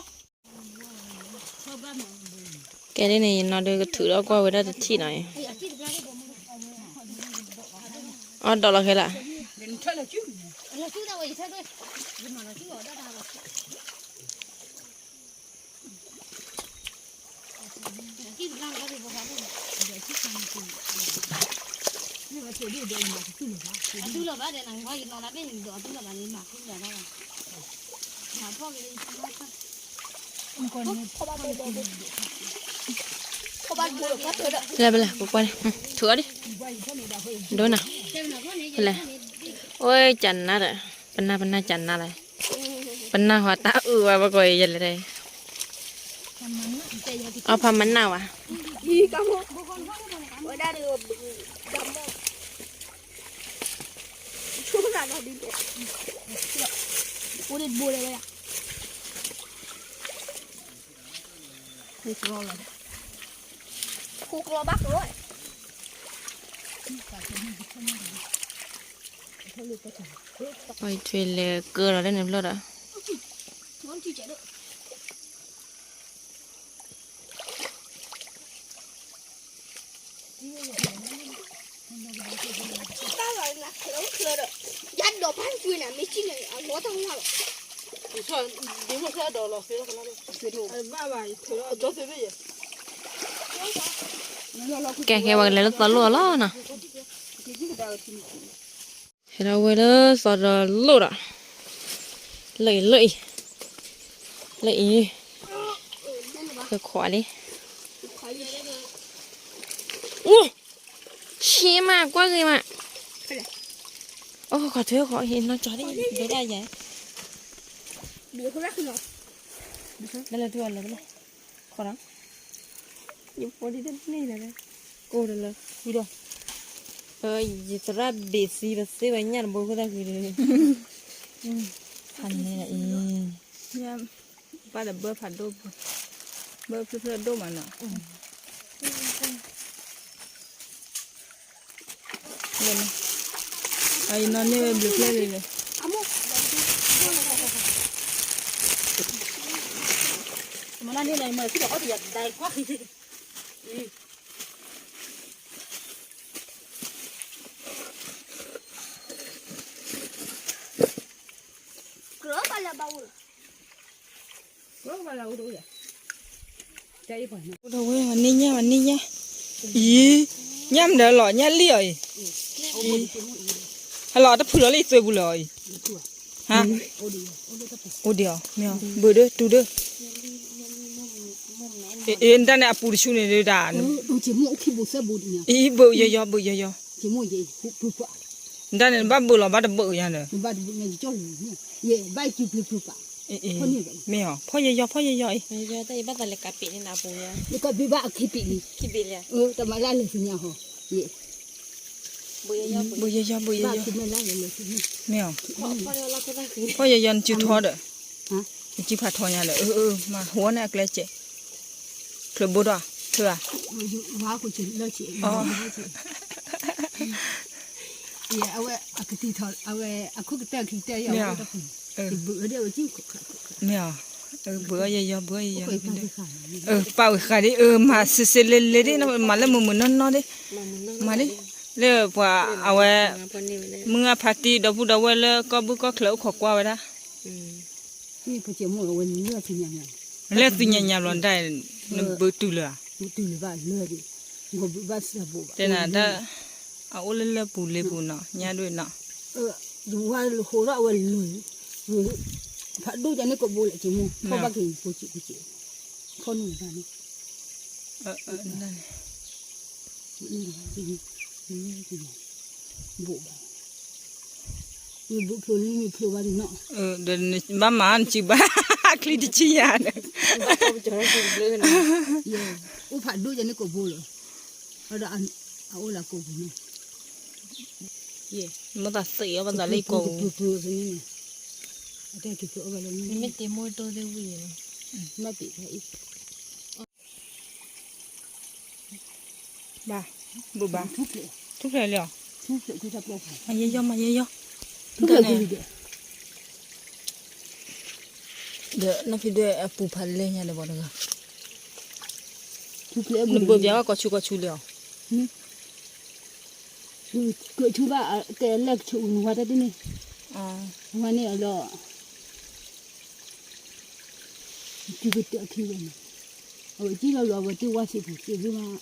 ကဲဒ်န့ၣ် ယနီၢ်ဒုးကထုးထီၣ်ကွၢ်ဝဲဒၣ်တထံၣ်နီၤ, အီၣ်ဒီးလီၤခဲလၢာ် လဲၤဘၣ်လဲၤ ပကွၢ်န့ၣ် ထုးအီၤဒံး, ဒိနၤ, လဲၤ, အိၣ်ကနါဒီး, ပနၢ်ပနၢ်ကနါလဲၣ်, ပနၢ်ဟီတၢ်အုၣ်ဝဲပကိးယဲလဲၣ်, အီဖးမနၢ်ဝဲ ပှၤထွဲလဲၤကၢလီၤလၢန့ၣ်ဘျီဒီး ကဲကဲ ပှၤကလဲၤလၢသီလိၣ်အီၤလီၤနီၤ, ဟဲဒီးဝဲလၢသီဒီးလိၣ်ဒီး, လၢအံၤ လၢအံၤ, လၢအံၤ, ခွဲးခွးလံ, အိၣ်, ဆ့မး ကွၢ်ဂ့ၤမး, အိၣ် ခီထွဲခီ ဟ့ၣ်နီၢ်ကၠီဒ် ဒိဒၣ်ယၤ, ဘၣ်လဲၤထူၣ်အီၤလဲၤဘၣ်လဲၣ်, ခီဒီး ယဖိဒ်တန့ၢ်လၢၤ, ကအိၣ်ဒီးလၢ ဝံၤဒီး, ယသရၣ်ဘ့ၣ်သံ ပသ့ဝဲညၣ်တဘိ ခိၣ်သၣ်ဃံဒီး, ဖးန့ၣ်အံၤ, ဘၣ်ဒီးဘၢဖးဒိၣ်, ဘၢဖျၢၣ်ဖျၢၣ်ဒိၣ်မးနီၤ. အံၤနီၢ်န့ၢ်ဝဲဘျုးဖျၢၣ်လံလၢ, အိၣ်ဒီးဝဲ ပှၤန့ၢ်ညၣ် ပှၤန့ၢ်ညၣ်, အံၤ, ညၣ်မနုၤလီၤ ညၣ်လံၣ်အီၤအံၤ, အံၤ, ဟဲလီၤတဖုလီၤလံ သွဲပူၤလၢအံၤ, ဟါ, အိၣ်ဒံးအီၤ, မ့ၢ်အီၤ ဘုးဒၢ တူၢ်ဒၢ, အ့ နတၢ်န့ၣ်အပူၤတဆူန့ၣ်ဒၣ်, အံၤ ဘုးယီယီ ဘုးယီယီ, နတၢ်န့ၣ် နဘၣ်ဘုးလီၤ ဘၣ်တဘုးယၤဒီး, မ့ၢ်အီၤ ဖီၣ်ယီယီ ဖီၣ်ယီယီအံၤ, ဘုးယီယီ ဘုးယီယီ မ့ၢ်အီၤ, ဖီၣ်ယီယီ နစုထီဒီး, နစုဖးထီညါဒီး, မၤဟိန့ၣ်အကျဲစဲး, ချၢးဘိဒီး, ချၢးဧါ, အဝဲအကတံထီၣ် အဝဲအခိၣ်ကတၢၢ်ခံကတၢၢ်ယီၤ, မ့ၢ်အီၤ, ဘုးအီယီယီ ဘုးအီယီယီ, ပာ်ဝဲဃာ်ဒ် မၤစ့စ့လဲလဲဒ် မၤလၢမုာ်မုာ်နီၢ်နီၢ်ဒ်, မၤဒ်, လၢပှၤအဝဲ, မုၢ်ဂၢ်ဖါတံၢ် ဒီပုၢ်ဒီဝဲၢ်လၢကီၢ်ဘုၣ်ကီၢ်ချၢအိၣ်ခိးကွၢ်ဝဲဒၣ်, လၢသုညါညါဘျီဒၣ်, နဘုးတုၤလၢၤဧါ, တဲနၤတၢ်, အအိၣ်လၢလၢပူၤလ့ပူၤနီၤ ညါဒွဲၣ်နီၤ, ယဝၤဟိးထီၣ်အဝဲလၢာ်, ဖးဒိၣ်ယၤန့ၣ်ကဘိလၢက့ၤမိၢ် ဖီၣ်ဘၣ်က့ၤဖိက့ၤဖိက့ၤ, ဖီၣ်န့ၢ်ဘၣ်န့ၣ်, ဘိးဘၣ်, မ့ၢ်ဘိးဖျိလံမ့ၢ်ဖျိဘၣ်န့ၣ်နီၤ, ဘၣ်မၤနစုဘၣ်, ချံတဆံယၤဒီး, အိၣ်ဖးဒိၣ်ယၤန့ၣ်ကဘိလၢာ်, ဒီးအအိၣ်လၢကိးပူၤန့ၣ်, မ့ၢ်သးသ့ၣ်အီၤဘၣ်သးလၢကိးပူၤ, မ့ၢ်တ့မိၢ်တိၢ်သ့ၣ်ဝံၤန့ၣ်, မ့ၢ်ပ့ၤဖဲအံၤ ဘၣ်, ဘိးဘၣ်, ထူၣ်ဖျဲးလံဧါ, မၤယဲယီၢ် မၤယဲယီၢ်, ထူၣ်ဖျဲးန့ၣ်, ဒီးနဖံဒွဲၣ်အပူၤဖးလဲၢ်ညါဒီးဘၣ်တဂၤ, နဘိးဘၣ်ကီၢ်ဆူကီၢ်ဆူလံဧါ, ကဆူဘၣ်ကဲလဲၣ်ကဆူနဝၤတၢ်တန့ၣ်, ဝၤန့ၣ်အလီၢ် တုၤကတၢၢ်ခံဝဲန့ၣ်, အဝဲကံၣ်လီၤလီၤ အဝဲသ့ၣ်ဝါစံးပူၤ စံးဘၣ်မး,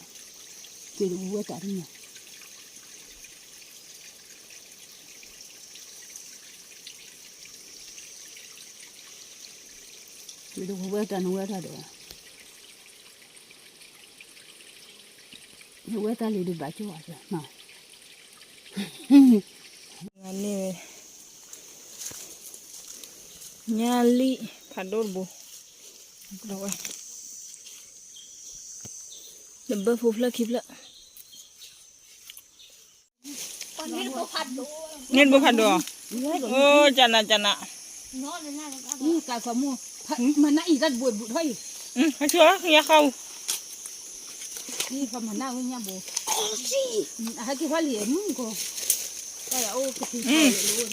က့ၤတဝဲတၢ်တမံၤ, က့ၤတဝဲတၢ်နဝဲတၢ်ဒီး ဝဲတၢ်လံၤဒုးဘၣ်ကၠီၣ်အီၤ, န့ၣ်ဝဲ, ညါလံ, ဖးဒိၣ်တဘိ, ဒီးဝဲ, တဘၢဖိဖျၢၣ်ခံဖျၢၣ် န့ၣ်တဘိဖးဒိၣ်, အိၣ် ကနၤ ကနၤ, မနၤအံၤတၢ်တဘိဘူးထီၣ်အံၤ, ဟဲဆူညါဃါအူ, ဟဲက့ၤဖီလံၤမုၢ်ကိး,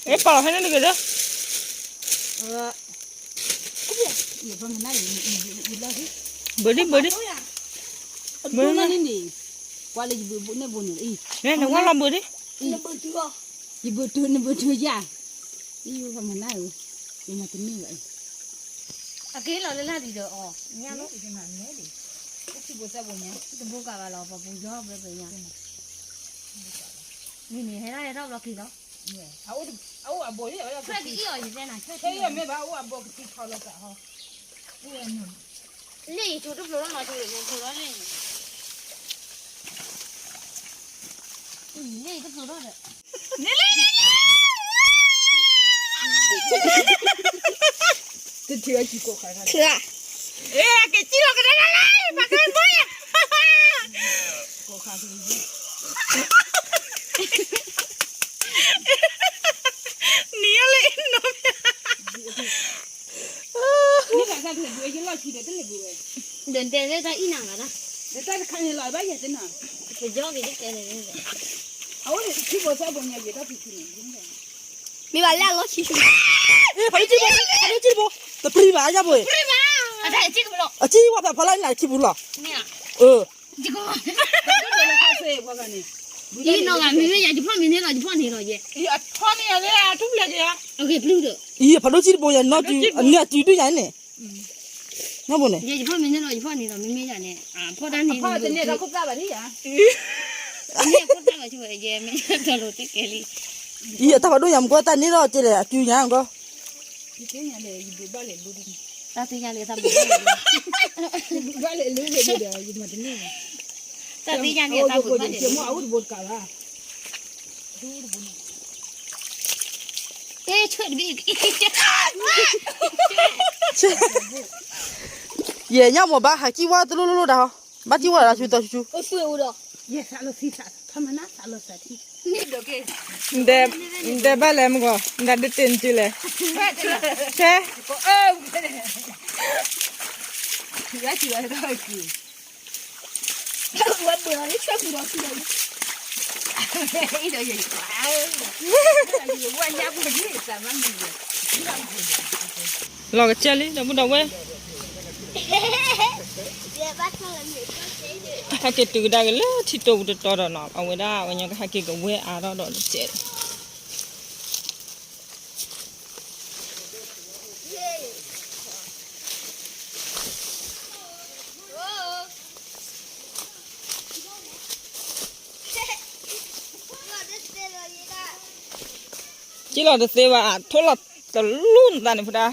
အဲပာ်လီၤဖဲန့ၣ်တဂ့ၤဒီး ဘုဒံဘုဒံ, ဘုဒံ, ကွၢ်လၢယဘုန့ၣ်ဘိန့ၣ်အံၤ, နဝဲလီၤဘုဒံ, ယဘုတုၤနဘုတုၤယၤ, အံၤဖမနၤဧၢ, ယမၤတန့ၢ်ဘၣ်အံၤ, အက့ၤလီၤလၢလၢ်ဒံးဒီးအီၤ, ညါလီၤ, တဘိကဘၣ်လီၤ ပပူၤယီၤဘၢပညါ, မ့ၢ်မ့ၢ်ဟဲဒၣ်ဟဲထီၣ်ဘျီက့ၤလီၤ, အအိၣ်အဘိ, ဆွဲကအံၤအီၤယတဲနၤ, ဆွဲကအံၤအီၤမ့ၢ်ဘၣ် အအိၣ်အဘိကထံထီလီၤသးဟီ လ့ၣ်အံၤ ဆိတဖျိထီၣ်နီၤ ဆိတဖျိထီၣ်လ့ၣ်အံၤ, လ့ၣ်အံၤတဖျိထီၣ်ဒီး, တထံၣ်အကံၢ်ကိးခါ, က့ၤကံၢ်လီၤကဒါလၢ်လၢ် ပှၤကဲဘိယၤ, ကိးခါက့ၤ နံၤအီၤလၢနီၤ, ဒၣ်တဲလၢတၢ်အံၣ်နၤဂၤဒၣ်, တၢ်တခါန့ၣ်လီၤဘၣ်ယဲၢ်တနၤ, ပယီၤက့ၤတတဲန့ၣ်, အအိၣ်န့ၣ် ထံဖိစဲဘိညါယဲၢ်တၢ်ဖံဖံန့ၣ်, မ့ၢ်ဘၣ်လၢအလီၢ်ဆံဆူ, ဖးဒိၣ်ကံၢ်ဘိ, ဖးဒိၣ်ကံၢ်ဘိ, တပျံၤဘၣ်ယါဘိ, အကံၢ်ဘိလီၤ, အကံၢ်ဝဲဖးဖီလာ်န့ၣ်အကံၢ်ဘိလီၤ, အ အံၤနီၢ်ဂၤမ့မ့ၢ်ယၤ ယဖီၣ်မ့မ့ၢ်လီၤ ယဖီၣ်န့ၣ်လီၤယဲၢ်, အထီန့ၣ်ယၤလၢအထူၣ်ဖျဲးက့ၤဧါ, အက့ၤပျုၢ်ဒီး, အံၤဖးဒိၣ်ကံၢ်တဘိယၤ နီၢ်တုၤအန့ၢ်အတုၤဒုးယၤန့ၣ်, နီၢ်ဘိန့ၣ်, ယဖီၣ်မ့မ့ၢ်လီၤ ယဖီၣ်န့ၣ်လီၤ မ့မ့ၢ်ယၤန့ၣ်, အဖီၣ်တၢ်န့ၣ်, အဖီၣ်တၢ်ဘၣ်န့ၣ်ယၤ, မ့ၢ်အဖီၣ်တၢ်ဘၣ်ဆိ ယဲမ့ၢ်တၢ်လိၤတကဲလံ, အံၤအတၢ်ဖးဒိၣ်ယၤ မ့ၢ်ကီတၢ်န့ၣ်လီၤ ကဲလဲၣ် အတုၤညါကီ တၢ်သ့ၣ်ညါလံ တၢ်ဘၣ်လံ, တၢ်သ့ၣ်ညါလံ တၢ်ဘၣ်လံ, ယဲၢ်ညါမ့ၢ်ဘၣ်ဟးကံၢ်ဝါတလိၣ်လိၣ်လိၣ်ဒၣ်ဟီ, ဘၣ်ကံၢ်ဝါဒၣ်ဆူသီဆူ, နဒဲဘၣ်လဲၣ်မ့ၢ်ကီ, နဒဲတ့ၢ်နတုၤလဲၣ်, ဆဲ လီၤကစၢၢ်လံ ဒီပုၢ်ဒီဝဲၢ်, ဟဲက့ၤတုၤကဒါက့ၤလၢထံတိာ်ပူၤတတီၤဒီးနီၤ, အဝဲဒၣ်အဝဲညီကဟဲက့ၤကဝဲၢ်အါထီၣ်ဒီးတစဲး ကံၣ်လီၤတသ့ဘၣ် ထိၣ်လီၤတလူၢ်နသးန့ၣ်ဖုဒါ,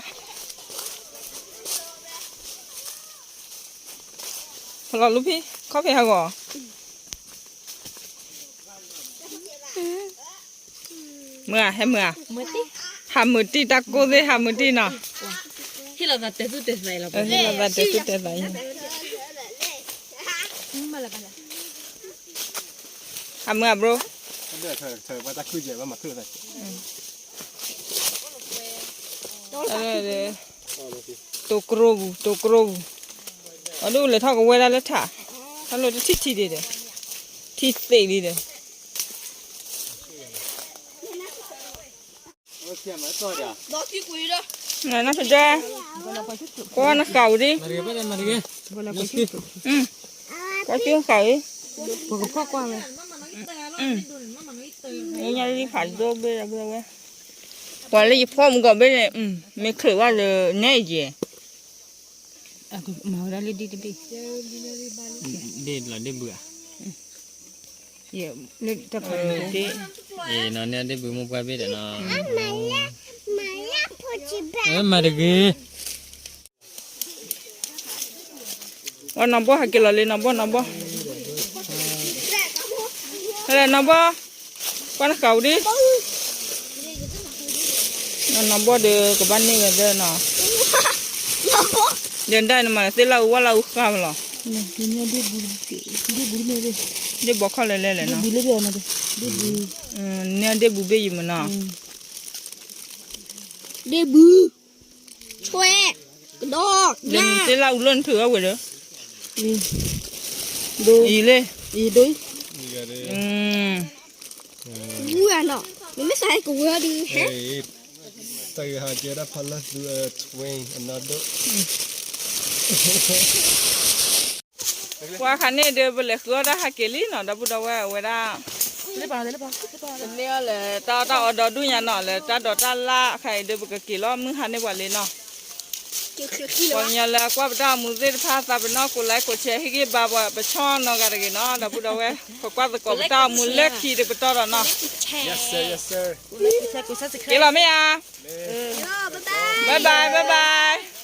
ဖလီၤလူဖံ ခီၣ်ဖံးဟးဂီၤ မုၢ်ဧါ ဟဲမုၢ်ဧါ, ဟးမုၢ်တံၢ်တၢ်ကိၢ်သ့ၣ် ဟးမုၢ်တံၢ်နီၤ, ဟ့ၣ်လီၤသးတဲသူၣ်တဲသးအံၤလီၤ, ဟ့ၣ်လီၤသးတဲသူၣ်တဲသးအံၤ, ဟးမုၢ်ဧါ bro, တၢ်လၢ တိၢ်ကရိပူၤ တိၢ်ကရိပူၤ, အဒိၣ်လဲၤထီၣ်ကဝဲဒၣ်လၢထး, ထီၣ်လၢတထံၣ်ထံၣ်ဒံးဒီး, ထံၣ်သ့လံဒီး, နဖဒဲ, ကွၢ်နဃာ်ဝံၤဒံး, ကွၢ်ကၠူဃာ်ဝံၤ, ညါလံဖးဒိၣ်ဘ့ၣ်ဒီးဝဲ, ပှၤလၢယဖီၣ်မူကီၢ်ဘ့ၣ်န့ၣ် မ့ၢ်ချုးဘၣ်လၢနဲၣ်ယဲၢ် မၤဝဲဒၣ်လၢဒ့ၣ်တဘ့ၣ်, ဒ့ၣ်လီၤဒ့ၣ်ဘုဧါ, လၢတၢ်ခီန့ၣ်, ဒ့ၣ်ဘုမိၢ်ပှၢ်ဘ့ၣ်ဒီးနီၤ, မၤတဂ့ၤ, အနီၢ်ဘီၣ်ဟဲက့ၤလီၤလံ နီၢ်ဘီၣ် နီၢ်ဘီၣ်, ဟဲလၢနီၢ်ဘီၣ်, ကွၢ်နဃာ်ဝံၤဒံး, နီၢ်ဘီၣ်ဒီးကဘၣ်န့ၢ်ဝဲဒၣ်နီၤ, ဒီးဒၣ်နမၤသ့ၣ်လၢအူဝဲလၢအူဃၢ်လီၤ, ဒ့ၣ်ဘီခီၣ်လဲၣ်လဲၣ်လဲၣ်နီၤ, န့ၢ်ဒ့ၣ်ဘုဘ့ၣ်ယံၤမးနီၤ, ဒ့ၣ်ဘု, ဆွဲ, ကဒီး, သ့ၣ်လၢအူလၢနထုးအဝဲဒီး, အံၤလၢ, အံၤဒိ, မူနီၤ, မ့မ့ၢ်စးဟဲကဝဲဒုးဟဲ, တၢ်ဂ့ၢ်ဟးကဲဒၣ်ဖးလၢသူအ twin အနီၢ်ဒိၣ် ပှၤခါန့ၣ်ဒီး ပလဲၤဃုအီၣ်တၢ်ဟးက့ၤလံနီၤ ဒီပုၢ်ဒီဝဲၢ်အဝဲဒၣ်, ပန့ၢ်အီၤလၢတၢ်အီၣ်တၢ်အီဒီဒူၣ်ညါနီၤ လၢတၢ်ဒိးတၢ်လၢ်အခါအံၤဒီး ပကက့ၤလီၤမုၢ်ဟါန့ၢ်ပှၤလံနီၤ, ပှၤကညီလၢအကွၢ်ပတၢ်အိၣ်မူသ့ၣ်တဖၣ် သးပ့ၤနီၣ် ကိးlike ကိးshare ဟ့ၣ်ဂံၢ်ဘါပှၤပဆီနီၤဂၤတဂ့ၤနီၤ ဒီပုၢ်ဒီဝဲၢ်, ပကွၢ်သကိးပတၢ်အိၣ်မူလၢခံတပတီၢ်ဒီးနီၤ, က့ၤလီၤမ့ၢ်ဧါ, bye bye bye bye.